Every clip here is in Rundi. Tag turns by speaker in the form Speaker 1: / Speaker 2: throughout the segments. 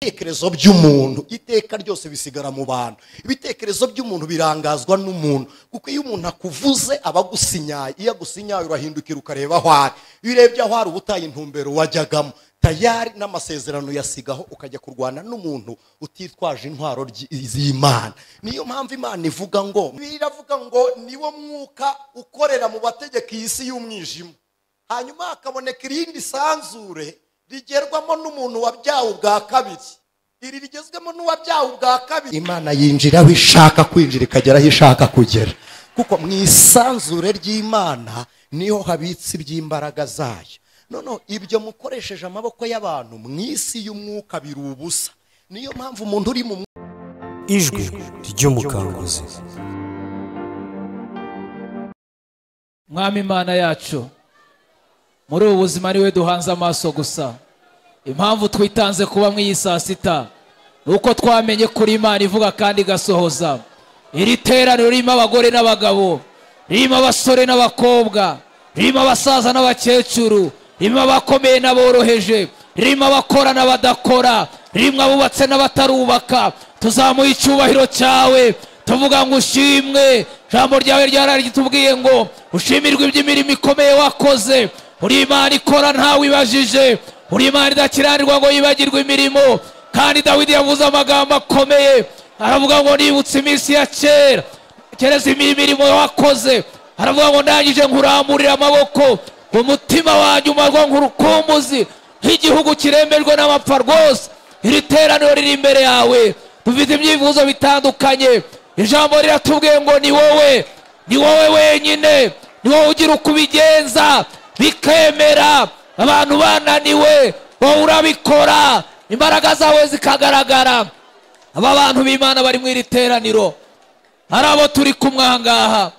Speaker 1: Ibitekerezo by'umuntu iteka ryose bisigara mu bantu. Ibitekerezo by'umuntu birangazwa n'umuntu, kuko iyo umuntu akuvuze aba agusinyaye. Iyo agusinyaye urahindukira ukareba aho ari. Iyo urebye aho ari uba utaye intumbero wajyagamo tayari, n'amasezerano yasigaho, ukajya kurwana n'umuntu utitwaje intwaro z'Imana. Niyo mpamvu Imana ivuga ngo, iravuga ngo niwo mwuka ukorera mu bategeka iyi si y'umwijima. Hanyuma hakaboneka irindi sanzure rigerwamo n'umuntu wabyawe ubwa kabiri. Iri rigezwemo n'uwabyawe ubwa kabiri, Imana yinjira aho ishaka kwinjira, ikagera aho ishaka kugera, kuko mu isanzure ry'Imana niho habitse iby'imbaraga zayo. Noneho ibyo mukoresheje amaboko y'abantu mu isi y'umwuka biri ubusa. Niyo mpamvu umuntu uri mu
Speaker 2: Ijwi ry'Umukanguzi.
Speaker 3: Mwami Imana yacu, muri ubu buzima niwe duhanze amaso gusa. Impamvu twitanze kuba mu iyi saa sita ni uko twamenye kuri Imana ivuga kandi igasohoza. Iri teraniro ririmo abagore n'abagabo, ririmo abasore n'abakobwa, ririmo abasaza n'abakecuru, ririmo abakomeye n'aboroheje, ririmo abakora n'abadakora, ririmo abubatse n'abatarubaka. Tuzamuye icyubahiro cyawe, tuvuga ngo ushimwe. Ijambo ryawe ryararitubwiye ngo ushimirwe iby'imirimo ikomeye wakoze. Uri Imana ikora ntawibajije, uri Imana idakiranirwa ngo yibagirwe imirimo. Kandi Dawidi yavuze amagambo akomeye, aravuga ngo nibutse iminsi ya kera, kereza imirimo wakoze. Aravuga ngo ndangije nkuramburira amaboko, umutima wanjye umarwa nk'urukumbuzi, nk'igihugu kiremberwa n'amapfa rwose. Iri teraniro riri imbere yawe, dufite ibyifuzo bitandukanye. Ijambo riratubwiye ngo ni wowe, ni wowe wenyine, ni wowe ugira uko ubigenza bikemera. Abantu bananiwe, wowe urabikora, imbaraga zawe zikagaragara. Aba bantu b'Imana bari mu iri teraniro, hari abo turi kumwe aha ngaha,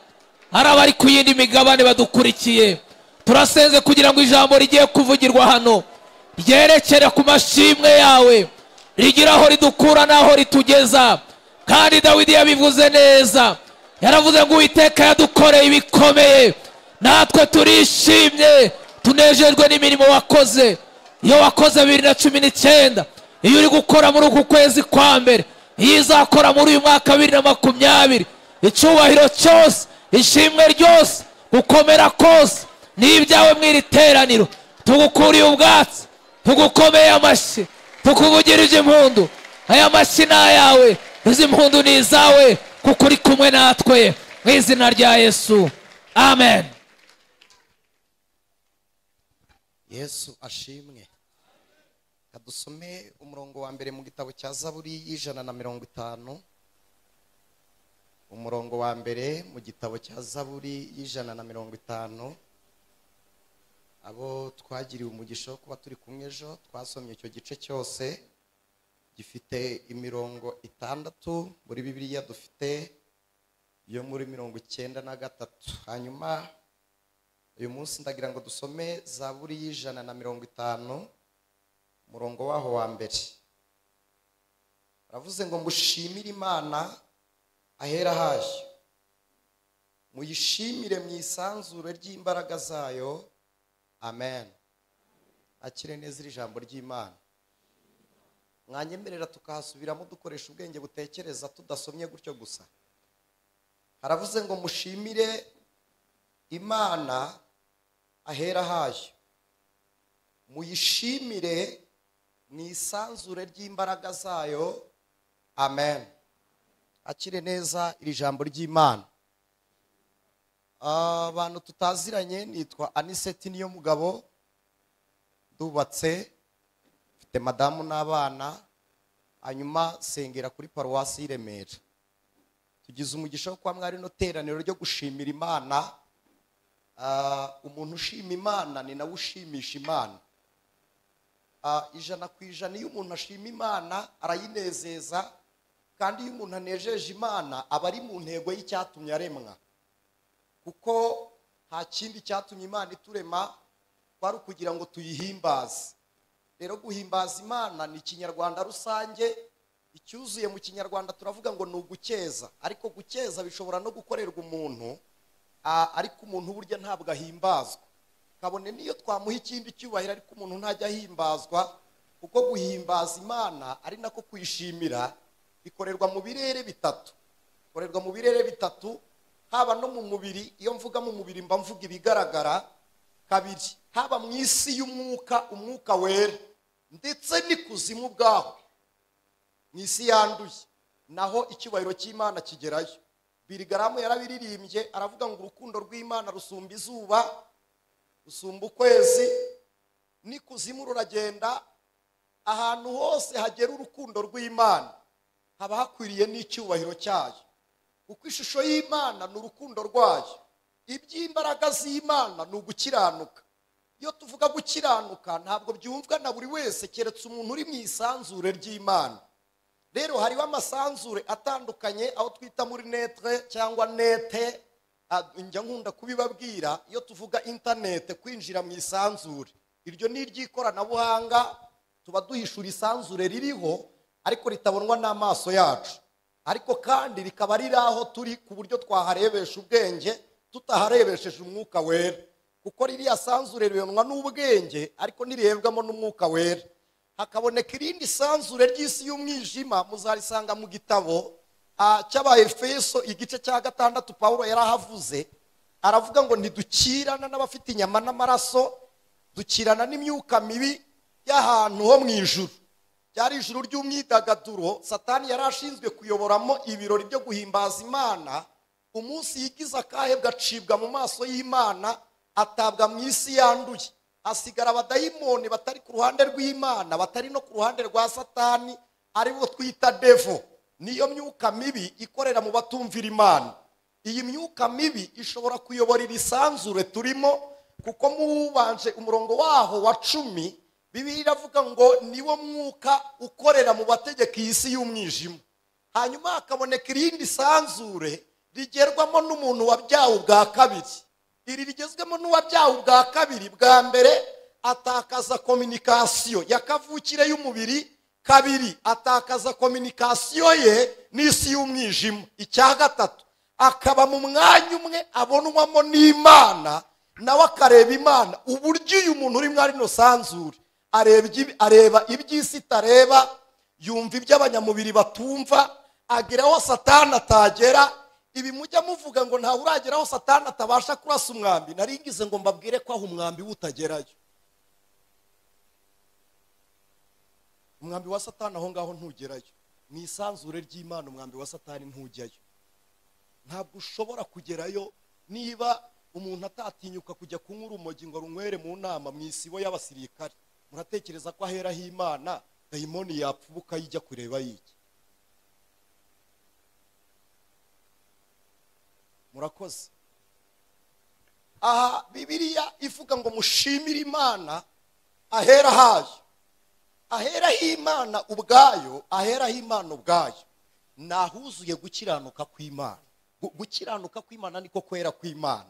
Speaker 3: hari abari ku yindi migabane badukurikiye. Turasenze kugira ngo ijambo rigiye kuvugirwa hano ryerekere ku mashimwe yawe, rigira aho ridukura n'aho ritugeza. Kandi Dawidi yabivuze neza, yaravuze ngo Uwiteka yadukoreye ibikomeye, natwe turishimye, tunejejwe n'imirimo wakoze. Iyo wakoze 2019, iyo uri gukora muri uku kwezi kwa mbere, iyo izakora muri uyu mwaka 2020, icyubahiro cyose, ishimwe ryose, gukomera kose ni ibyawe mu iri teraniro. Tugukuriye ubwatsi, tugukomeye amashyi, tukuvugirije impundu. Aya mashyi ni ayawe, izi mpundu ni izawe, kuko uri kumwe natwe, mu izina rya Yesu, amen.
Speaker 1: Yesu ashimwe. Kadusome umurongo wa mbere mu gitabo cya Zaburi y'150. Umurongo wa mbere mu gitabo cya Zaburi y'150. Abo twagiriwe umugisha wo kuba turi kumwe ejo, twasomye icyo gice cyose gifite imirongo 6 muri Bibiliya dufite yo muri 93. Hanyuma uyu munsi ndagira ngo dusome Zaburi y'150, umurongo waho wa mbere. Aravuze ngo mushimire Imana ahera hayo, muyishimire mu isanzure ry'imbaraga zayo. Amen. Akire neza iri jambo ry'Imana. Mwanyemerera tukahasubiramo dukoresha ubwenge butekereza, tudasomye gutyo gusa. Haravuze ngo mushimire Imana ahera hayo, muyishimire mu isanzure ry'imbaraga zayo. Amen. Akire neza iri jambo ry'Imana. Abantu tutaziranye, nitwa Aniseti niyo mugabo, ndubatse, mfite madamu n'abana, hanyuma sengera kuri paruwasi y'i Remera. Tugize umugisha wo kuba mwari no teraniro ryo gushimira Imana. Umuntu ushima Imana ni nawe ushimisha Imana. 100% iyo umuntu ashima Imana arayinezeza, kandi iyo umuntu anejeje Imana aba ari mu ntego y'icyatumye aremwa. Kuko nta kindi cyatumye Imana iturema kwari ukugira ngo tuyihimbaze. Rero guhimbaza Imana ni ikinyarwanda rusange, icyuzuye mu kinyarwanda turavuga ngo ni ugukeza. Ariko gukeza bishobora no gukorerwa umuntu, ariko umuntu burya ntabwo ahimbazwa. Kabone niyo twamuha ikindi cyubahiro, ariko umuntu ntajya ahimbazwa. Kuko guhimbaza Imana ari nako kuyishimira bikorerwa mu birere bitatu. Bikorerwa mu birere bitatu, haba no mu mubiri. Iyo mvuga mu mubiri mba mvuga ibigaragara. Kabiri, haba mu isi y'umwuka, umwuka wera, ndetse n'ikuzimu ubwaho, mu isi yanduye, naho icyubahiro cy'Imana kigerayo. Birigaramu yarabiririmbye aravuga ngo urukundo rw'Imana rusumba izuba, rusumba ukwezi, n'ikuzimu ruragenda. Ahantu hose hagera urukundo rw'Imana haba hakwiriye n'icyubahiro cyayo, kuko ishusho y'Imana ni urukundo rwayo. Iby'imbaraga z'Imana ni ugukiranuka. Iyo tuvuga gukiranuka ntabwo byumvwa na buri wese keretse umuntu uri mu isanzure ry'Imana. Rero hariho amasanzure atandukanye, aho twita muri netre cyangwa nete, njya nkunda kubibabwira. Iyo tuvuga interinete, kwinjira mu isanzure, iryo ni iry'ikoranabuhanga, tuba duhishura isanzure ririho ariko ritabonwa n'amaso yacu, ariko kandi rikaba riri aho turi ku buryo twaharebesha ubwenge tutaharebesheje umwuka wera, kuko ririya sanzure ribonwa n'ubwenge ariko ntirebwamo n'umwuka wera. Hakaboneka irindi sanzure ry'isi y'umwijima, muzarisanga mu gitabo cy'Abaefeso igice cya 6. Pawulo yarahavuze aravuga ngo ntidukirana n'abafite inyama n'amaraso, dukirana n'imyuka mibi y'ahantu ho mu ijuru. Byari ijuru ry'umwidagaduro Satani yari ashinzwe kuyoboramo ibirori byo guhimbaza Imana. Umunsi yigize akahebwa acibwa mu maso y'Imana, atabwa mu isi yanduye, hasigara abadayimoni batari ku ruhande rw'Imana, batari no ku ruhande rwa Satani, aribo twita devo. Niyo myuka mibi ikorera mu batumvira Imana. Iyi myuka mibi ishobora kuyobora iri sanzure turimo, kuko mubanje umurongo waho wa 10 Bibiliya iravuga ngo niwo mwuka ukorera mu bategeka iyi si y'umwijima. Hanyuma hakaboneka irindi sanzure rigerwamo n'umuntu wabyawe ubwa kabiri. Iri rigezwemo n'uwabyawe ubwa kabiri, bwa mbere atakaza communication ya kavukire y'umubiri, kabiri atakaza communication ye n'isi y'umwijima, icya gatatu akaba mu mwanya umwe abonwamo n'Imana, nawe akareba Imana. Uburyo uyu muntu uri mwari no sanzure areba iby'isi itareba, yumva iby'abanyamubiri batumva, ageraho Satani atagera. Ibi mujya muvuga ngo ntawe urageraho Satani atabasha kurasa umwambi, naringize ngo mbabwire ko aho umwambi utagerayo. Umwambi wa Satani aho ngaho ntugerayo. Mu isanzure ry'Imana umwambi wa Satani ntujyayo. Ntabwo ushobora kugerayo. Niba umuntu atatinyuka kujya kunywa urumogi ngo runywere mu nama mu isibo y'abasirikare, muratekereza ko aheraho Imana dayimoni yapfubuka yijya kureba yiki? Murakoze. Aha Bibiliya ivuga ngo mushimire Imana ahera hayo. Ahera h'Imana ubwayo, ahera h'Imana ubwayo nahuzuye gukiranuka kw'Imana. Gukiranuka kw'Imana niko kwera kw'Imana,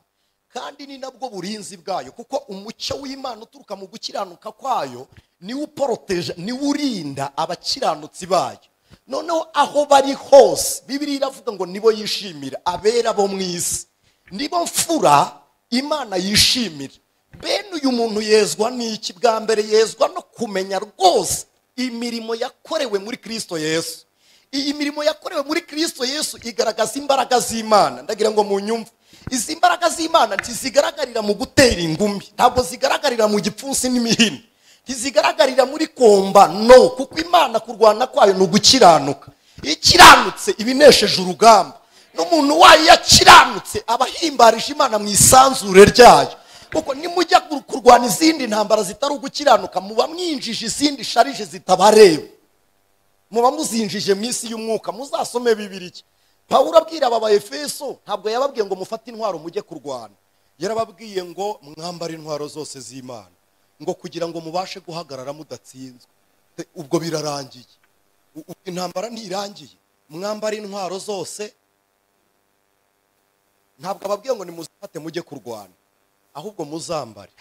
Speaker 1: kandi ni nabwo burinzi bwayo, kuko umucyo w'Imana uturuka mu gukiranuka kwayo niwo uporoteje, niwo urinda abakiranutsi bayo. Noneho aho bari hose Bibiliya iravuga ngo nibo yishimira, abera bo mu isi nibo mfura Imana yishimira. Bene uyu muntu yezwa n'iki? Bwa mbere yezwa no kumenya rwose imirimo yakorewe muri Kristo Yesu. Iyi mirimo yakorewe muri Kristo Yesu igaragaza imbaraga z'Imana. Ndagira ngo munyumve, izi mbaraga z'Imana ntizigaragarira mu gutera ingumi, ntabwo zigaragarira mu gipfunsi n'imihini, ntizigaragarira muri komba, no, kuko Imana kurwana kwayo ni ugukiranuka. Ikiranutse ibinesheje urugamba, n'umuntu wayo yakiranutse aba ahimbarije Imana mu isanzure ryayo. Kuko nimujya kurwana izindi ntambara zitari ugukiranuka, muba mwinjije izindi sharije zitabareba, muba muzinjije mu isi y'umwuka. Muzasome Bibiliya. Pawulo abwira aba Baefeso ntabwo yababwiye ngo mufate intwaro mujye kurwana, yarababwiye ngo mwambare intwaro zose z'Imana, ngo kugira ngo mubashe guhagarara mudatsinzwe. Ubwo birarangiye, intambara ntirangiye. Mwambare intwaro zose. Ntabwo ababwiye ngo nimuzifate mujye kurwana, ahubwo muzambare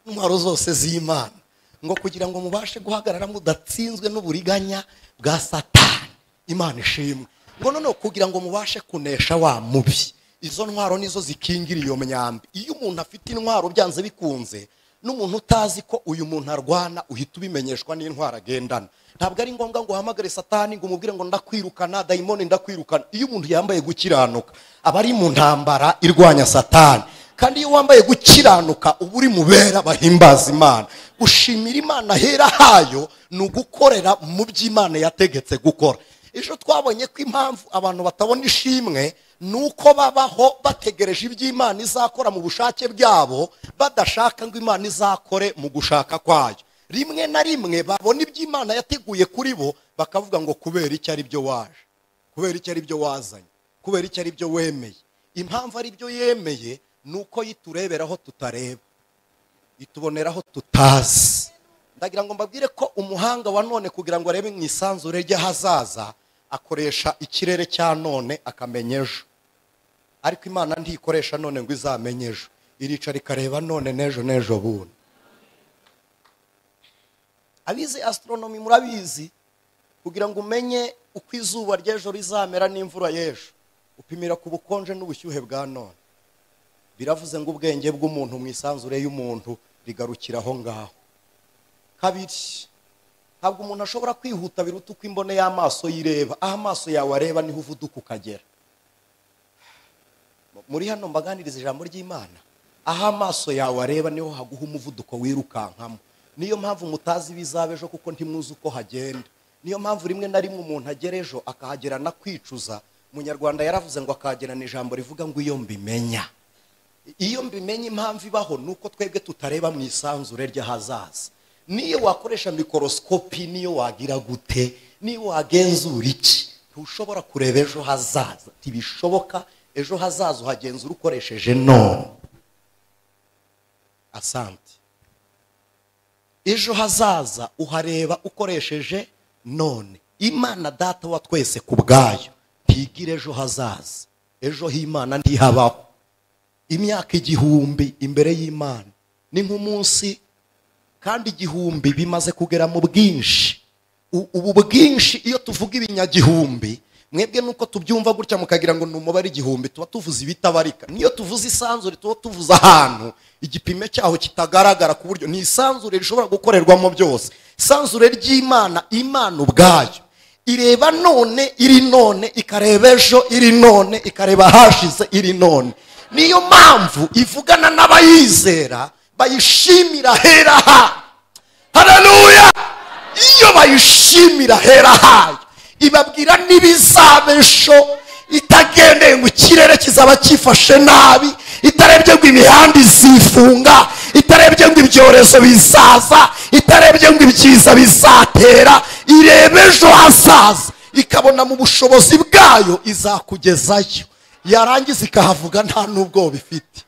Speaker 1: intwaro zose z'Imana, ngo kugira ngo mubashe guhagarara mudatsinzwe n'uburiganya bwa Satani. Imana ishimwe. Ngo noneho kugira ngo mubashe kunesha wa mubi. Izo ntwaro nizo zikingira iyo myambi. Iyo umuntu afite intwaro byanze bikunze N'umuntu utazi ko uyu muntu arwana uhita ubimenyeshwa n'intwara agendana. Ntabwo ari ngombwa ngo uhamagare Satani ngo umubwire ngo ndakwirukana, dayimoni ndakwirukana. Iyo umuntu yambaye gukiranuka aba ari mu ntambara irwanya Satani. Kandi iyo wambaye gukiranuka uba uri mu bera bahimbaza Imana. Gushimira Imana hera hayo ni ugukorera mu by'Imana yategetse gukora. Ejo twabonye ko impamvu abantu batabona ishimwe nuko babaho bategereje iby'Imana izakora mu bushake bwabo, badashaka ngo Imana izakore mu gushaka kwayo. Rimwe na rimwe babona iby'Imana yateguye kuri bo bakavuga ngo kubera icyo ari byo waje, kubera icyo ari byo wazanye, kubera icyo ari byo wemeye. Impamvu ari byo yemeye nuko yitureberaho tutareba, ituboneraho tutazi. Ndagira ngo mbabwire ko umuhanga wa none kugira ngo arebe mu isanzure ry'ahazaza akoresha ikirere cya none akamenya ejo. Ariko Imana ntikoresha none ngo izamenye ejo, iricara ikareba none n'ejo n'ejo bundi. Abize astronomy murabizi, kugira ngo umenye uko izuba ry'ejo rizamera n'imvura y'ejo upimira ku bukonje n'ubushyuhe bwa none. Biravuze ngo ubwenge bw'umuntu mu isanzure y'umuntu rigarukira aho ngaho. Kabiri, ntabwo umuntu ashobora kwihuta biruta uko imbone y'amaso yireba. Aho amaso yawe areba niho uvuduka ukagera. Muri hano mbaganiriza ijambo ry'Imana, aho amaso yawe areba niho haguha umuvuduko wirukankamo. Niyo mpamvu mutazi ibizaba ejo kuko ntimuzi uko hagenda. Niyo mpamvu rimwe na rimwe umuntu agera ejo akahagerana kwicuza. Umunyarwanda yaravuze ngo akahagerana ijambo rivuga ngo iyo mbimenya. Iyo mbimenya impamvu ibaho nuko twebwe tutareba mu isanzure ry'ahazaza. Niyo wakoresha mikoroskopi, niyo wagira gute, niyo wagenzura iki, ntushobora kureba ejo hazaza. Ntibishoboka. Ejo hazaza uhagenzura ukoresheje none. Asante. Ejo hazaza uhareba ukoresheje none. Imana data wa twese ku bwayo ntigira ejo hazaza. Ejo h'Imana ntihabaho. Imyaka 1000 imbere y'Imana ni nk'umunsi, kandi 1000 bimaze kugera mu bwinshi. Ubu bwinshi iyo tuvuga ibinyagihumbi, mwebwe nuko tubyumva gutya mukagira ngo ni umubare 1000, tuba tuvuze ibitabarika. Niyo tuvuze isanzure tuba tuvuze ahantu igipime cyaho kitagaragara ku buryo ni isanzure rishobora gukorerwamo byose. Isanzure ry'Imana, Imana ubwayo ireba none iri none, ikareba ejo iri none, ikareba hashize iri none. Niyo mpamvu ivugana n'abayizera bayishimira hera ha. Haleluya! Iyo bayishimira hera hayo ibabwira n'ibizabesho, itagendeye ngo ikirere kizaba cyifashe nabi, itarebye ngo imihanda izifunga, itarebye ngo ibyorezo bizaza, itarebye ngo ibyiza bizatera. Irebe ejo hazaza ikabona mu bushobozi bwayo izakugezayo, yarangiza ikahavuga nta n'ubwoba bifite.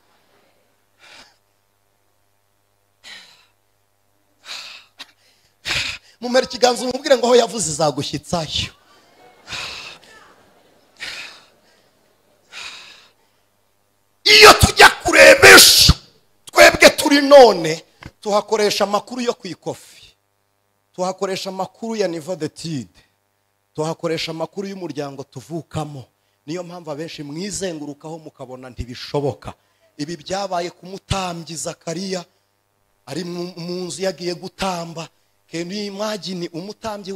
Speaker 1: Mumera ikiganza umubwire ngo aho yavuze izagushyitsayo. Iyo tujya kureba ejo twebwe turi none, tuhakoresha amakuru yo ku ikofi, tuhakoresha amakuru ya niveau d'étude, tuhakoresha amakuru y'umuryango tuvukamo. Niyo mpamvu abenshi mwizengurukaho mukabona ntibishoboka. Ibi byabaye ku mutambyi Zakariya ari mu nzu yagiye gutamba. Can you imagine umutambyi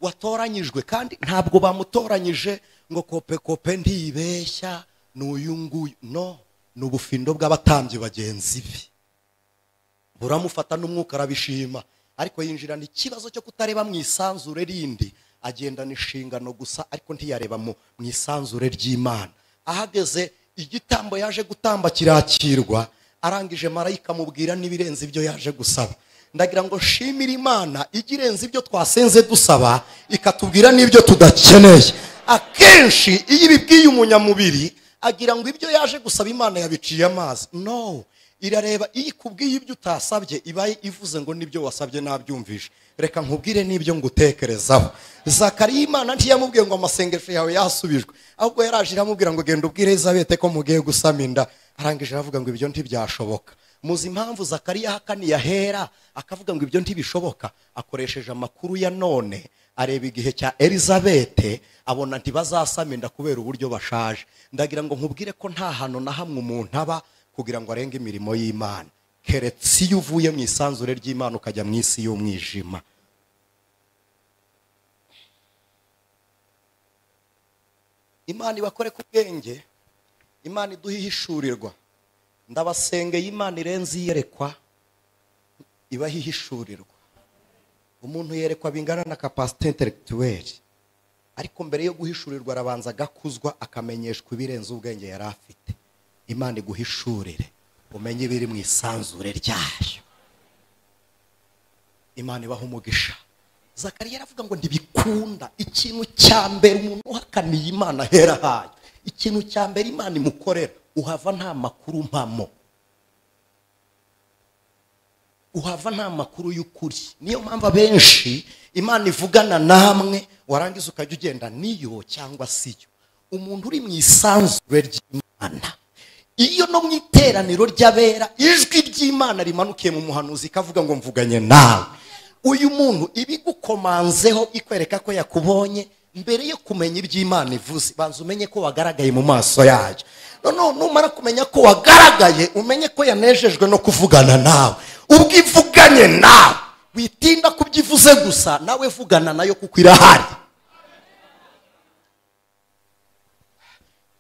Speaker 1: watoranyijwe, kandi ntabwo bamutoranyije ngo kope kope ntibeshya n'uyu nguyu. No, ni ubufindo bw'abatambyi bagenzi be. Buramufata n'umwuka arabishima, ariko yinjirana ikibazo cyo kutareba mu isanzure rindi, agendana inshingano gusa ariko ntiyareba mu isanzure ry'Imana. Ahageze igitambo yaje gutamba kirakirwa, arangije marayika amubwira n'ibirenze ibyo yaje gusaba. Ndagira ngo shimira Imana igirenze ibyo twasenze dusaba, ikatubwira n'ibyo tudakeneye. Akenshi iyo ibibwiye umunyamubiri agira ngo ibyo yaje gusaba Imana yabiciye amazi. No, irareba iyo ikubwiye ibyo utasabye ibaye ivuze ngo nibyo wasabye nabyumvishe, reka nkubwire n'ibyo ngutekerezaho. Zakariya Imana ntiyamubwiye ngo amasengesho yawe yasubijwe, ahubwo yaraje iramubwira ngo genda ubwire Elizabeth ko mugiye gusama inda. Arangije aravuga ngo ibyo ntibyashoboka. Muzi impamvu Zakariya ahakaniye ahera akavuga ngo ibyo ntibishoboka? Akoresheje amakuru ya none, areba igihe cya Elizabeth abona ntibazasama inda kubera uburyo bashaje. Ndagira ngo nkubwire ko nta hantu na hamwe umuntu aba kugira ngo arenge imirimo y'Imana. Keretse iyo uvuye mu isanzure ry'Imana ukajya mu isi y'umwijima. Imana ibakore ku bwenge, Imana iduhe ihishurirwa. Ndabasengeye Imana irenze iyerekwa, ibahe ihishurirwa. Umuntu yerekwa bingana na capacité intellectuelle, ariko mbere yo guhishurirwa arabanza agakuzwa, akamenyeshwa ibirenze ubwenge yari afite. Imana iguhishurire umenye ibiri mu isanzure ryayo. Imana ibaha umugisha. Zakariya aravuga ngo ntibikunda. Ikintu cya mbere umuntu uhakaniye Imana ahera hayo, ikintu cya mbere Imana imukorera, uhava nta makuru mpamo, uhava nta makuru y'ukuri. Niyo mpamvu abenshi Imana ivugana namwe, warangiza ukajya ugenda niyo cyangwa siyo. Umuntu uri mu isanzure ry'Imana, iyo no mu iteraniro ry'abera ijwi ry'Imana rimanukiye mu muhanuzi ikavuga ngo mvuganye nawe, uyu muntu ibigukomanzeho ikwereka ko yakubonye. Mbere yo kumenya iby'Imana ivuze, banza umenye ko wagaragaye mu maso yayo. Noneho numara kumenya ko wagaragaye, umenye ko yanejejwe no kuvugana nawe. Ubwo ivuganye nawe, witinda kubyivuze gusa, nawe vugana nayo kuko irahari.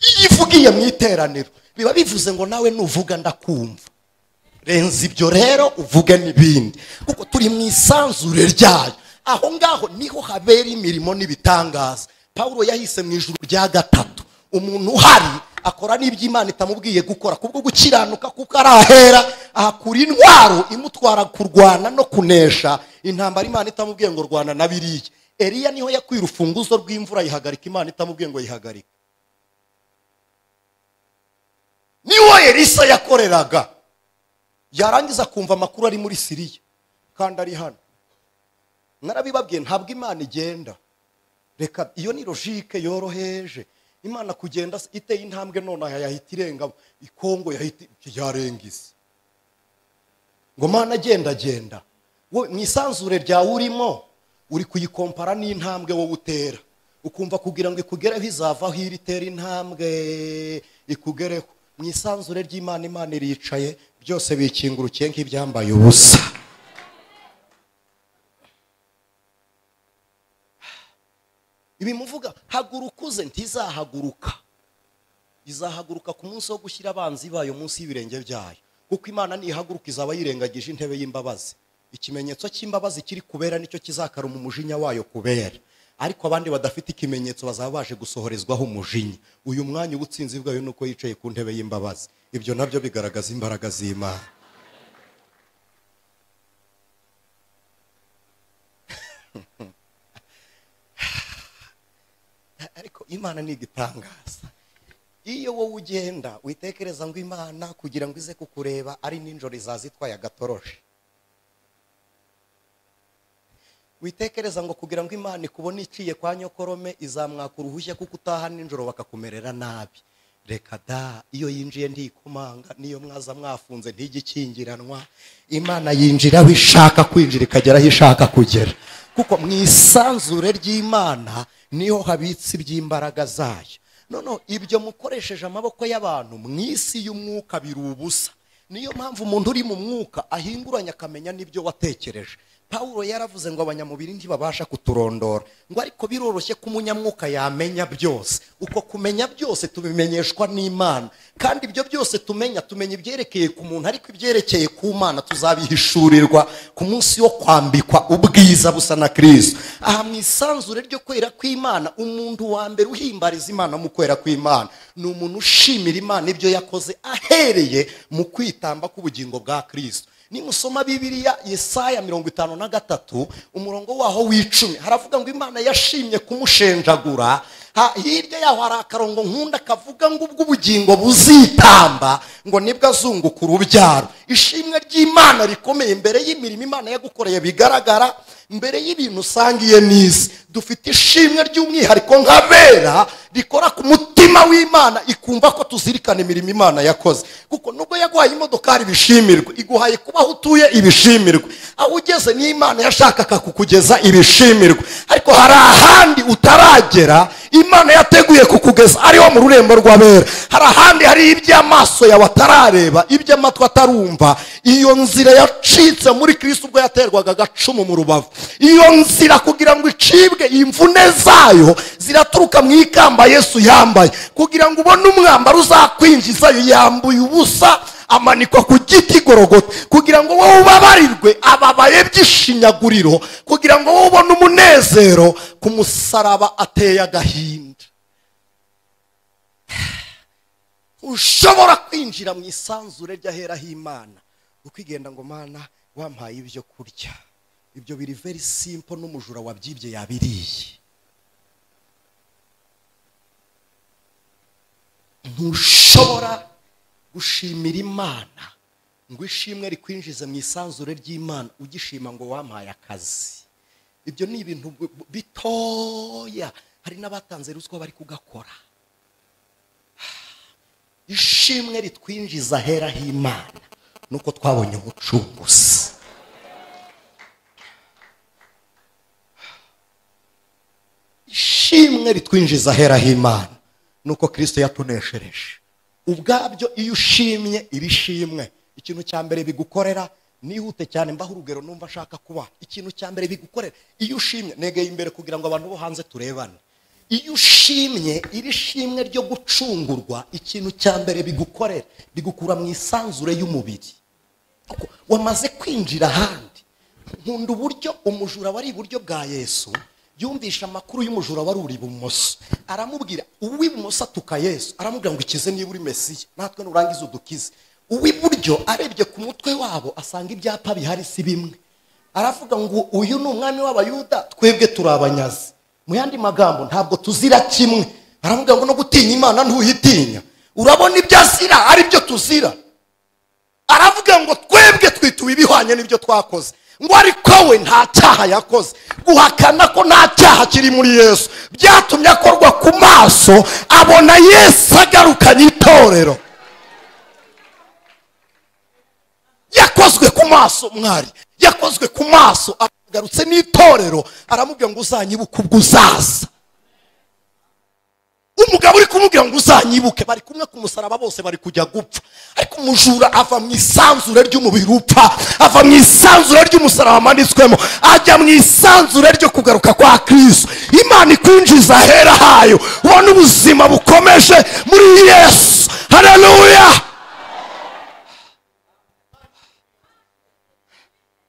Speaker 1: Iyo ivugiye mu iteraniro biba bivuze ngo nawe nuvuga ndakumva. Renza ibyo rero uvuge n'ibindi, kuko turi mu isanzure ryayo. Aho ngaho niho habera imirimo n'ibitangaza. Paulo yahise mu ijuru rya gatatu. Umuntu uhari akora n'iby'Imana itamubwiye gukora kubwo gukiranuka, kuko arahera ahakura intwaro imutwara kurwana no kunesha intambara Imana itamubwiye ngo rwana na biriya. Eliya niho yakwira urufunguzo rw'imvura yihagarika Imana itamubwiye ngo yihagarike. Niwo Elisa yakoreraga, yarangiza kumva amakuru ari muri Siriya kandi ari hano. Narabibabwiye, ntabwo Imana igenda. Reka iyo ni logique yoroheje. Imana kugenda iteye intambwe none yahita irenga Ikongo, yahita yarenga isi. Ngo Mana agenda agenda, wowe mu isanzure ryawe urimo uri kuyikompara n'intambwe wowe utera, ukumva kugira ngo ikugereho izavaho iri itera intambwe ikugereho. Mu isanzure ry'Imana, Imana iricaye, byose bikingurukiye nk'ibyambaye ubusa. Ibi muvuga haguruka uze, ntizahaguruka. Izahaguruka ku munsi wo gushyira abanzi bayo munsi y'ibirenge byayo, kuko Imana nihaguruka izaba yirengagije intebe y'imbabazi. Ikimenyetso cy'imbabazi kiri kubera nicyo kizakaruma umujinya wayo kubera, ariko abandi badafite ikimenyetso bazaba baje gusohorezwaho umujinya. Uyu mwanya ubutsinzi bwayo nuko yicaye ku ntebe y'imbabazi. Ibyo nabyo bigaragaza imbaraga z'Imana. Ariko Imana ni igitangaza. Iyo wowe ugenda witekereza ngo Imana kugira ngo ize kukureba ari ninjoro izazitwaye agatoroshi, witekereza ngo kugira ngo Imana ikubone iciye kwa nyokorome izamwaka uruhushya kuko utaha ninjoro bakakumerera nabi. Reka da, iyo yinjiye ntikomanga, niyo mwaza mwafunze ntigikingiranwa. Imana yinjira aho ishaka kwinjira ikagera aho ishaka kugera, kuko mu isanzure ry'Imana niho habitse iby'imbaraga zayo. Noneho ibyo mukoresheje amaboko y'abantu mu isi y'umwuka biri ubusa. Niyo mpamvu umuntu uri mu mwuka ahinguranya akamenya n'ibyo watekereje. Paulo yaravuze ngo abanyamubiri ntibabasha kuturondora, ngo ariko biroroshye ko umunyamwuka yamenya byose. Uko kumenya byose tubimenyeshwa n'Imana, kandi ibyo byose tumenya tumenya ibyerekeye ku muntu, ariko ibyerekeye ku Mana tuzabihishurirwa ku munsi wo kwambikwa ubwiza busa na Kristo. Aha mu isanzure ryo kwera kw'Imana, umuntu wa mbere uhimbariza Imana mu kwera kw'Imana ni umuntu ushimira Imana ibyo yakoze ahereye mu kwitamba k'ubugingo bwa Kristo. Nimusoma Bibiliya Yesaya 53 umurongo waho w'icumi haravuga ngo Imana yashimye kumushenjagura. Hirya yaho hari akarongo nkunda kavuga ngo ubwo ubugingo buzitamba ngo nibwo azunguka urubyaro. Ishimwe ry'Imana rikomeye mbere y'imirimo Imana yagukoreye bigaragara, mbere y'ibintu usangiye n'isi. Dufite ishimwe ry'umwihariko nk'abera rikora ku mutima w'Imana, ikumva ko tuzirikana imirimo Imana yakoze. Kuko nubwo yaguhaye imodokari ibishimirwe, iguhaye kuba aho utuye ibishimirwe, aho ugeze n'Imana yashakaga kukugeza ibishimirwe, ariko hari ahandi utaragera Imana yateguye kukugeza ariho mu rurembo rw'abera. Hari ahandi hari iby'amaso yawe atarareba, iby'amatwi atarumva. Iyo nzira yacitse muri Kristo ubwo yaterwaga agacumu mu rubavu. Iyo nzira kugira ngo icibwe, imvune zayo ziraturuka mu ikamba Yesu yambaye. Kugira ngo ubone umwambaro uzakwinjizayo, yambuye ubusa amanikwa ku giti Gorogota. Kugira ngo wowe ubabarirwe ababaye by'ishinyaguriro, kugira ngo wowe ubone umunezero ku musaraba ateye agahinda. Ushobora kwinjira mu isanzure ry'ahera h'Imana ukigenda ngo Mana wampaye ibyo kurya. Ibyo biri very simple, n'umujura wabyibye yabiriye. Ntushobora gushimira Imana ngo ishimwe rikwinjize mu isanzure ry'Imana ugishima ngo wampaye akazi. Ibyo ni ibintu bitoya, hari n'abatanze ruswa bari kugakora. Ishimwe ritwinjiza ahera h'Imana nuko twabonye umucunguzi. Ishimwe ritwinjiza ahera h'Imana nuko Kristo yatuneshereje. Ubwabyo iyo ushimye iri shimwe, ikintu cya mbere bigukorera, nihute cyane mbaho urugero numva ashaka kuba, ikintu cya mbere bigukorera iyo ushimye, negeye imbere kugira ngo abantu bo hanze turebane. Iyo ushimye iri shimwe ryo gucungurwa, ikintu cya mbere bigukorera, bigukura mu isanzure y'umubiri, kuko wamaze kwinjira ahandi. Nkunda uburyo umujura wari iburyo bwa Yesu yumvisha amakuru y'umujura wari uri ibumoso, aramubwira uw'ibumoso atuka Yesu, aramubwira ngo ikize niba uri Mesiya, natwe nurangiza udukize. Uw'iburyo arebye ku mutwe wabo asanga ibyapa bihari si bimwe, aravuga ngo uyu ni umwami w'Abayuda, twebwe turi abanyazi. Mu yandi magambo ntabwo tuzira kimwe. Aramubwira ngo no gutinya Imana ntuhitinya, urabona ibyo azira ari byo tuzira. Aravuga ngo twebwe twituye ibihwanye n'ibyo twakoze, ngo ariko we nta cyaha yakoze. Guhakana ko nta cyaha kiri muri Yesu byatumye akorwa ku maso, abona Yesu agarukanye itorero. Yakozwe ku maso mwari, yakozwe ku maso agarutse n'itorero, aramubwira ngo uzanyibuke ubwo uzaza. Umugabo uri kumubwira ngo uzanyibuke, bari kumwe ku musaraba bose bari kujya gupfa, ariko umujura ava mu isanzure ry'umubiri upfa, ava mu isanzure ry'umusaraba amanitswemo, ajya mu isanzure ryo kugaruka kwa Kristo. Imana ikwinjiza ahera hayo, ubona ubuzima bukomeje muri Yesu. Haleluya!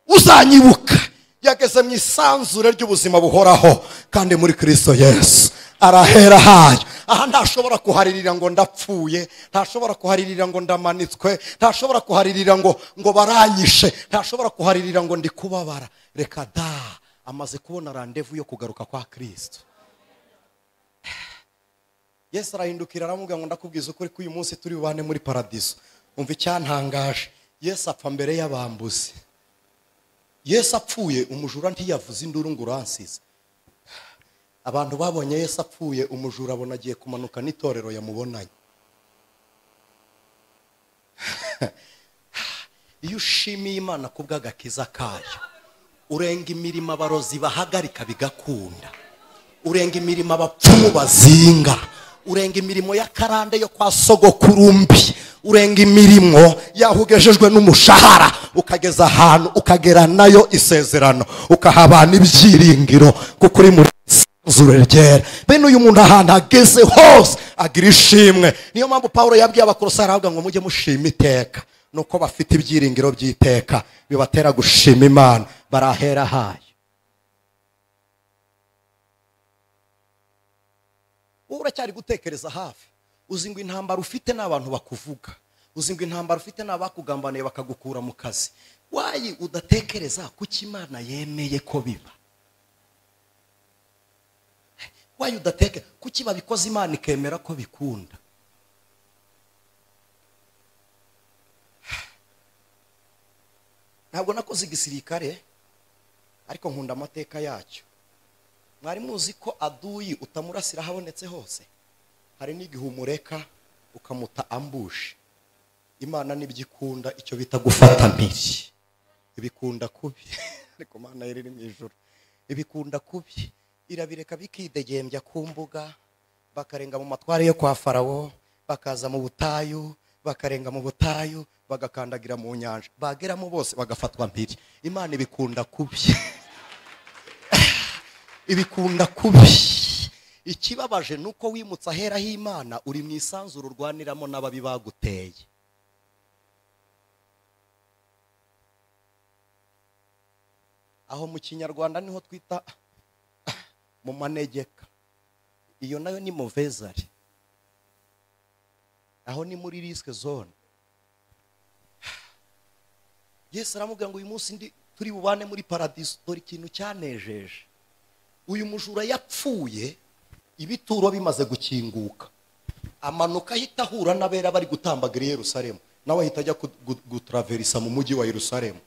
Speaker 1: Uzanyibuka yageze mu isanzure ry'ubuzima buhoraho kandi muri Kristo Yesu arahera hayo. Aha ntashobora kuharirira ngo ndapfuye, ntashobora kuharirira ngo ndamanitswe, ntashobora kuharirira ngo baranyishe, ntashobora kuharirira ngo ndi kubabara. Reka da, amaze kubona randevu yo kugaruka kwa Kristo. Yesu arahindukira aramubwira ngo ndakubwiza ukuri ko uyu munsi turi bubane muri paradiso. Umva icyantangaje, Yesu apfa mbere y'abambuzi. Yesu apfuye umujura ntiyavuze induru ngo uransize. Abantu babonye Yesu apfuye, umujura abona agiye kumanuka n'itorero yamubonanye. Iyo ushimiye Imana kubw'agakiza kayo, urenga imirimo abarozi bahagarika bigakunda, urenga imirimo abapfumu bazinga, urenga imirimo y'akarande yo kwa sogokurumbi, urenga imirimo yahugejejwe n'umushahara, ukageza ahantu ukagera nayo isezerano, ukahabana ibyiringiro kuko uri muri isanzure ryera. Bene uyu muntu ahantu ageze hose agira ishimwe. Niyo mpamvu Paulo yabwiye Abakolosayi aravuga ngo mujye mushima iteka, nuko bafite ibyiringiro by'iteka bibatera gushima Imana, barahera hayo. Wowe uracyari gutekereza hafi, uzi ngo intambara ufite n'abantu bakuvuga, uzi ngo intambara ufite n'abakugambaniye bakagukura mu kazi. Wayi udatekereza kuki Imana yemeye ko biba? Wayi udateke kuki babikoze Imana ikemera ko bikunda? Ntabwo nakoze igisirikare, ariko nkunda amateka yacyo. Mwari muzi ko aduyi utamurasira habonetse hose? Hari n'igihe umureka ukamuta ambush. Imana nibyo ikunda, icyo bita gufata mpiri. Ibikunda kubi. Ariko Mana iri mu ijuru. Ibikunda kubi. Irabireka bikidegembya ku mbuga, bakarenga mu matware yo kwa Farawo, bakaza mu butayu, bakarenga mu butayu, bagakandagira mu nyanja, bageramo bose bagafatwa mpiri. Imana ibikunda kubi. Ibikunda kubi. Ikibabaje nuko wimutse ahera h'Imana, uri mu isanzure urwaniramo n'ababi baguteye. Aho mu Kinyarwanda niho twita mu manegeka. Iyo nayo ni mauvaise. Aho ni muri risk zone. Yesu aramubwira ngo uyu munsi ndi turi bubane muri paradiso. Dore ikintu cyanejeje. Uyu mujura yapfuye ibituro bimaze gukinguka, amanuka ahita ahura n'abera bari gutambagira i Yerusalemu, nawe ahita ajya gutaraverisa mu mujyi wa Yerusalemu.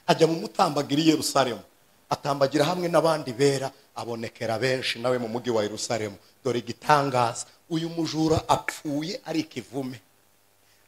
Speaker 1: Ajya mu mutambagira i Yerusalemu, atambagira hamwe n'abandi bera, abonekera benshi nawe mu mujyi wa Yerusalemu. Dore igitangaza, uyu mujura apfuye ari ikivume,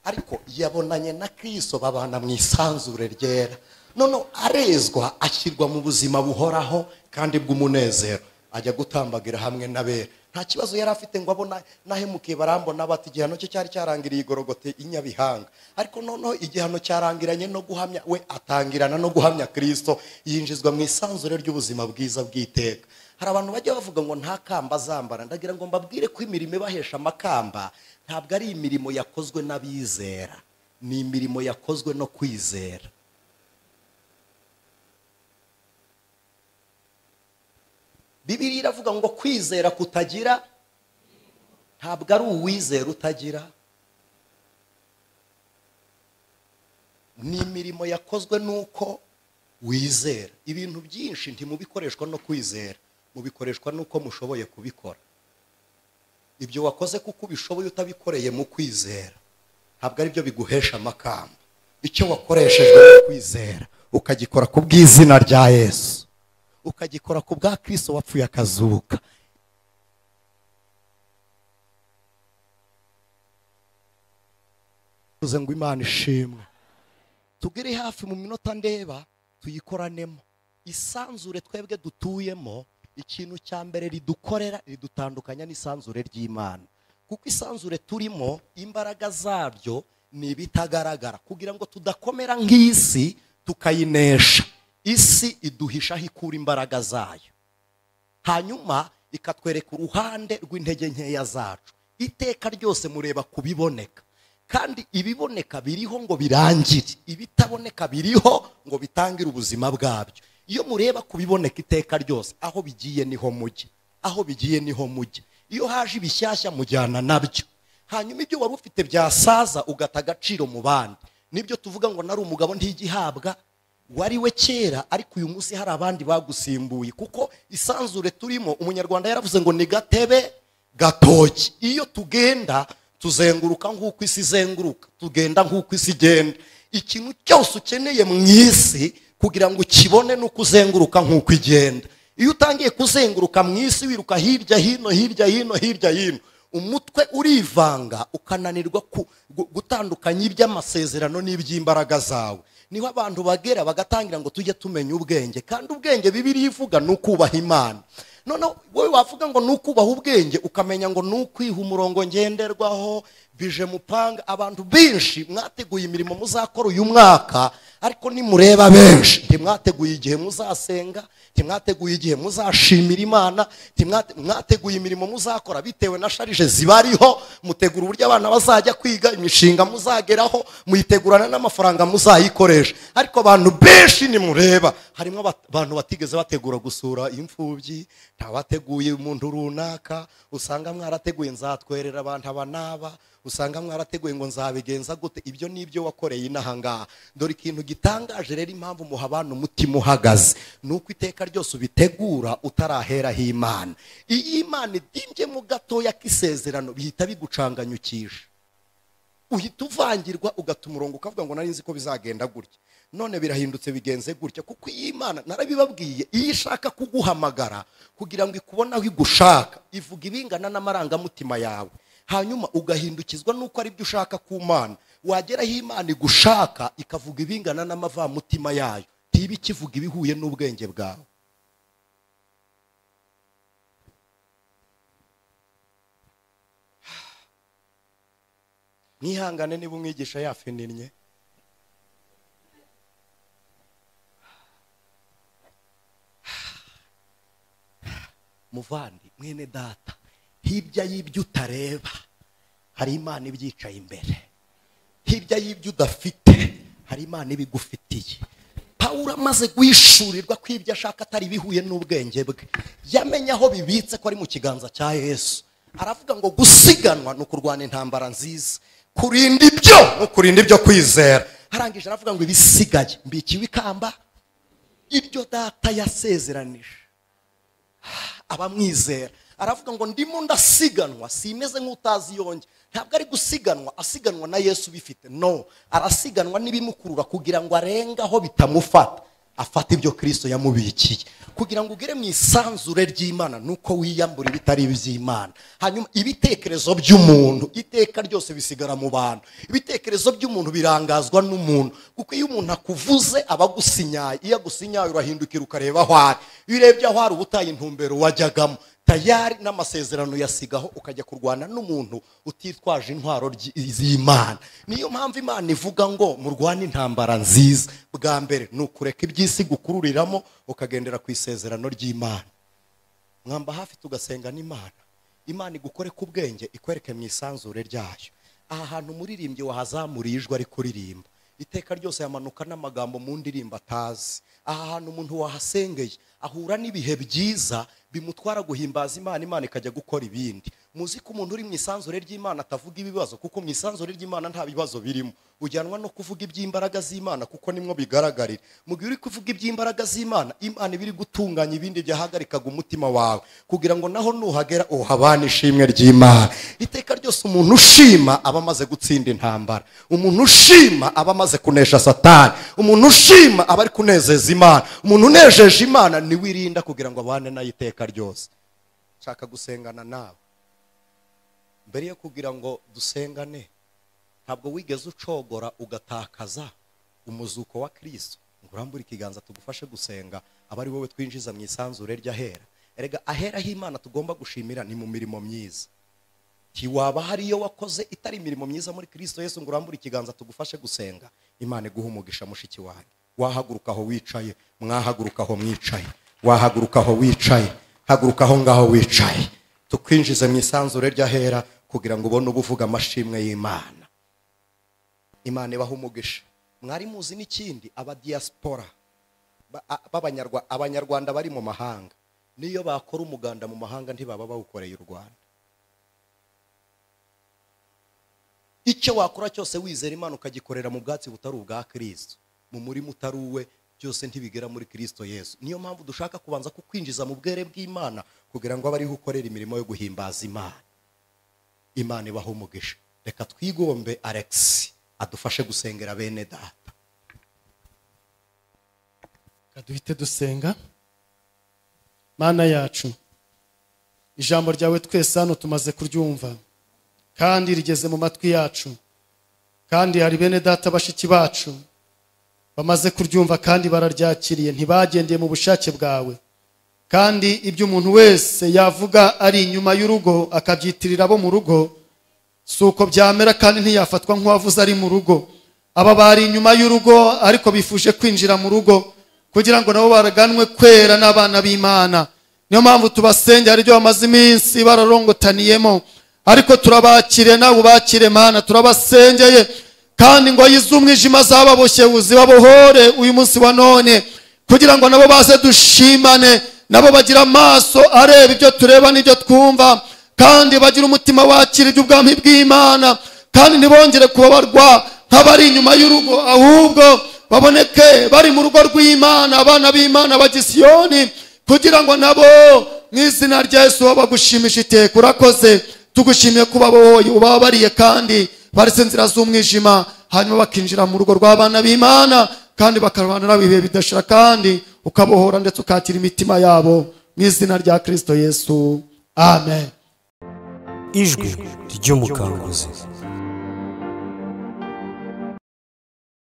Speaker 1: ariko yabonanye na Kristo babana mu isanzure ryera. None arezwa ashyirwa mu buzima buhoraho kandi bw'umunezero, ajya gutambagira hamwe n'abera. Nta kibazo yari afite ngo abona nahemukiye barambona bati igihano cye cyari cyarangiriye igorogote inyabihanga. Ariko noneho igihano cyarangiranye no guhamya, we atangirana no guhamya Kristo, yinjizwa mu isanzure ry'ubuzima bwiza bw'iteka. Hari abantu bajya bavuga ngo nta kamba azambara. Ndagira ngo mbabwire ko imirimo ibahesha amakamba ntabwo ari imirimo yakozwe n'abizera, ni imirimo yakozwe no kwizera. Bibiliya iravuga ngo kwizera kutagira, ntabwo ari uwizera utagira, ni imirimo yakozwe nuko wizera. Ibintu byinshi ntimubikoreshwa no kwizera, mubikoreshwa nuko mushoboye kubikora. Ibyo wakoze kuko ubishoboye utabikoreye mu kwizera, ntabwo ari byo biguhesha amakamba. Icyo wakoreshejwe no kwizera ukagikora ku bw'izina rya Yesu, ukagikora ku bwa Kristo wapfuye akazuka. Tuze ngo Imana ishimwe. Tugere hafi mu minota ndeba tuyikoranemo. Isanzure twebwe dutuyemo, ikintu cya mbere ridukorera ridutandukanya n'isanzure ry'Imana. Kuko isanzure turimo imbaraga zaryo ni ibitagaragara, kugira ngo tudakomera nk'isi tukayinesha. Isi iduhisha aho ikura imbaraga zayo, hanyuma ikatwereka uruhande rw'intege nkeya zacu. Iteka ryose mureba kubiboneka, kandi ibiboneka biriho ngo birangire, ibitaboneka biriho ngo bitangire ubuzima bwabyo. Iyo mureba kubiboneka iteka ryose, aho bigiye niho mujye, aho bigiye niho mujye. Iyo haje ibishyashya mujyana nabyo, hanyuma ibyo wari ufite byasaza ugata agaciro mu bandi. Nibyo tuvuga ngo nari umugabo ntigihabwa, wari we kera, ariko uyu munsi hari abandi bagusimbuye. Kuko isanzure turimo, umunyarwanda yaravuze ngo ni gatebe gatoki. Iyo tugenda tuzenguruka nk'uko isi izenguruka, tugenda nk'uko isi igenda. Ikintu cyose ukeneye mu isi kugira ngo ukibone nuko uzenguruka nk'uko igenda. Iyo utangiye kuzenguruka mu isi wiruka hirya hino hirya hino hirya hino, umutwe urivanga ukananirwa gutandukanya iby'amasezerano n'iby'imbaraga zawe. Niho abantu bagera bagatangira ngo tujye tumenya ubwenge, kandi ubwenge Bibiliya ivuga ni ukubaha Imana. None wowe wavuga ngo ni ukubaha ubwenge, ukamenya ngo ni ukwiha umurongo ngenderwaho, bije mupanga. Abantu benshi mwateguye imirimo muzakora uyu mwaka, ariko nimureba benshi ntimwateguye igihe muzasenga, ntimwateguye igihe muzashimira Imana, mwateguye imirimo muzakora bitewe na sharije zibariho, mutegura uburyo abana bazajya kwiga, imishinga muzageraho, muyitegurana n'amafaranga muzayikoresha. Ariko abantu benshi nimureba harimo abantu batigeze bategura gusura imfubyi, ntabateguye umuntu runaka. Usanga mwarateguye nzatwerera abantu aba naba, usanga mwarateguye ngo nzabigenza gute. Ibyo nibyo wakoreye inaha ngaha. Dore ikintu gitangaje rero, impamvu muha abantu umutima uhagaze nuko iteka ryose ubitegura utaraheraho Imana. Iyo Imana idimbye mu gatoya k'isezerano bihita bigucanganyukisha, uhita uvangirwa ugata umurongo ukavuga ngo nari nzi ko bizagenda gutya, none birahindutse bigenze gutya. Kuko iyi Imana narabibabwiye, iyo ishaka kuguhamagara kugira ngo ikubone aho igushaka, ivuga ibingana n'amarangamutima yawe, hanyuma ugahindukizwa nuko ari byo ushaka ku Mana. Wagera aho Imana igushaka ikavuga ibingana n'amavamutima yayo, ntiba ikivuga ibihuye n'ubwenge bwawe. Mwihangane niba umwigisha yafininnye. Muvandi mwene data, hirya y'ibyo utareba hari Imana ibyicaye imbere. Hirya y'ibyo udafite hari Imana ibigufitiye. Pawulo amaze guhishurirwa ko ibyo ashaka atari bihuye n'ubwenge bwe, yamenye aho bibitse ko ari mu kiganza cya Yesu. Aravuga ngo gusiganwa ni ukurwana intambara nziza, kurinda ibyo no kurinda ibyo kwizera. Arangije aravuga ngo ibisigaye mbikiwe ikamba ibyo data yasezeranije abamwizera. Aravuga ngo ndimo ndasiganwa, simeze nk'utazi yonge. Ntabwo ari gusiganwa asiganwa na Yesu bifite, no, arasiganwa n'ibimukurura kugira ngo arenge aho bitamufata, afate ibyo Kristo yamubikiye. Kugira ngo ugere mu isanzure ry'Imana nuko wiyambura ibitari iby'Imana. Hanyuma ibitekerezo by'umuntu iteka ryose bisigara mu bantu. Ibitekerezo by'umuntu birangazwa n'umuntu, kuko iyo umuntu akuvuze aba agusinyaye. Iyo agusinyaye urahindukira ukareba aho ari. Iyo urebye aho ari ubutaye intumbero wajyagamo tayari n'amasezerano yasigaho, ukajya kurwana n'umuntu utitwaje intwaro z'Imana. Niyo mpamvu Imana ivuga ngo murwane intambara nziza. Bwa mbere ni ukureka iby'isi gukururiramo ukagendera ku isezerano ry'Imana. Mwamba hafi tugasenga n'Imana, Imana igukore ku bwenge, ikwereke mu isanzure ryayo. Aha hantu umuririmbyi wahazamuriye ijwi ari kuririmba, iteka ryose yamanuka n'amagambo mu ndirimbo atazi. Aha hantu umuntu wahasengeye ahura n'ibihe byiza bimutwara guhimbaza Imana, Imana ikajya gukora ibindi. Muzi ko umuntu uri mu isanzure ry'Imana atavuga ibibazo, kuko mu isanzure ry'Imana nta bibazo birimo. Ujyanwa no kuvuga iby'imbaraga z'Imana kuko nimwo bigaragarira. Mu gihe uri kuvuga iby'imbaraga z'Imana, Imana ibiri gutunganya ibindi byahagarikaga umutima wawe, kugira ngo naho nuhagera uhabane ishimwe ry'Imana. Iteka ryose umuntu ushima aba amaze gutsinda intambara. Umuntu ushima aba amaze kunesha Satani. Umuntu ushima aba ari kunezeza Imana. Umuntu unejeje Imana niwe irinda kugira ngo abane nayo iteka ryose. Nshaka gusengana nawe. Mbere yo kugira ngo dusengane, ntabwo wigeze ucogora ugatakaza umuzuko wa Kristo ngo urambure ikiganza tugufashe gusenga, aba ari wowe twinjiza mu isanzure ry'ahera. Erega ahera h'Imana tugomba gushimira ni mu mirimo myiza. Ntiwaba hari iyo wakoze itari imirimo myiza muri Kristo Yesu ngo urambure ikiganza tugufashe gusenga. Imana iguhe umugisha mushiki wanjye. Wahaguruka aho wicaye, mwahaguruka aho mwicaye, wahaguruka aho wicaye, haguruka aho ngaho wicaye, tukwinjize mu isanzure ry'ahera kugira ngo ubone ubuvuga amashimwe y'Imana. Imana ibahe umugisha. Mwari muzi n'ikindi, aba diaspora abanyarwanda bari mu mahanga, niyo bakora umuganda mu mahanga ntibaba bawukoreye u Rwanda. Icyo wakora cyose wizera Imana ukagikorera mu bwatsi butari ubwa Kristo, mu murimo utari uwe, byose ntibigera muri Kristo Yesu. Niyo mpamvu dushaka kubanza kukwinjiza mu bwere bw'Imana kugira ngo abariho ukorera imirimo yo guhimbaza Imana. Imana ibahe umugisha. Reka twigombe Alex adufashe gusengera bene data.
Speaker 4: Kaduhite dusenga. Mana yacu, ijambo ryawe twese hano tumaze kuryumva kandi rigeze mu matwi yacu, kandi hari bene data bashiki bacu bamaze kuryumva kandi bararyakiriye, ntibagendeye mu bushake bwawe. Kandi ibyo umuntu wese yavuga ari inyuma y'urugo akabyitirira abo mu rugo, si uko byamera, kandi ntiyafatwa nk'uwavuze ari mu rugo. Aba bari inyuma y'urugo ariko bifuje kwinjira mu rugo kugira ngo nabo baraganwe kwera n'abana b'Imana. Niyo mpamvu tubasengera, hari ibyo bamaze iminsi bararongotaniyemo, ariko turabakire nawe ubakire Mana, turabasengeye. Kandi ngo yizumwijima zababoshye uzibabohore uyu munsi wa none, kugira ngo nabo baze dushimane, nabo bagira amaso areba ibyo tureba n'ibyo twumva, kandi bagira umutima wakira iby'ubwami bw'Imana, kandi ntibongere kubabarwa nk'abari inyuma y'urugo, ahubwo baboneke bari mu rugo rw'Imana, abana b'Imana bagisiyoni, kugira ngo nabo mu izina rya Yesu bagushimisha iteka. Urakoze, tugushimiye kuba bohoye ubabariye kandi baretse inzira z'umwijima, hanyuma bakinjira mu rugo rw'abana b'Imana, kandi bakarwana nabo ibihe bidashira, kandi ukabohora ndetse ukakira imitima yabo mu izina rya Kristo Yesu. Amen.
Speaker 2: Ijwi ry'umukanguzi.